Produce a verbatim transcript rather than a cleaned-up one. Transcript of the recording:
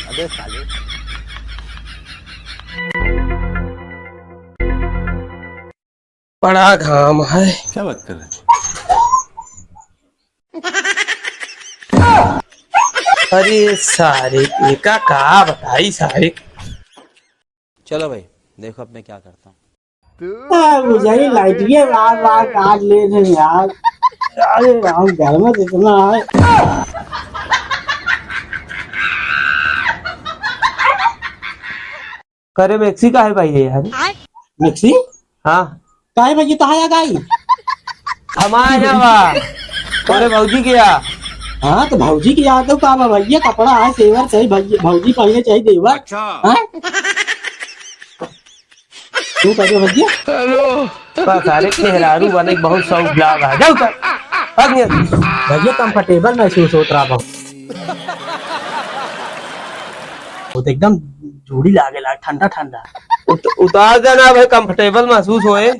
अबे साले। बड़ा घाम है। क्या बात कर रहे हैं? अरे सारे, एका का बताई सारे। चलो भाई, देखो अब मैं क्या करता हूँ। आ, बुझाई लाइटिये बार बार काट ले रहे यार। अरे राम, घर में जितना है। करे मैक्सी का है भाई ये यार? मैक्सी? हाँ। काहे भैया, कहाँ आ गई? हमारे यहाँ बा। तोरे भौजी के यहाँ। हाँ, तो भौजी के यहाँ तो का बा भैया, कपड़ा है, सेवर सही भैया, भौजी पहने चाहिए देवर। अच्छा। हाँ? तू कहे भैया? बस, अरे मेहरारू बने के बहुत शौक लाग है। जाओ सर। भाग नहीं। भैया, कंफर्टेबल महसूस होत रहा बहुत। वो तो एकदम जूड़ी लागे लाग, ठंडा ठंडा। उत-, उतार देना भाई, कंफर्टेबल महसूस होए।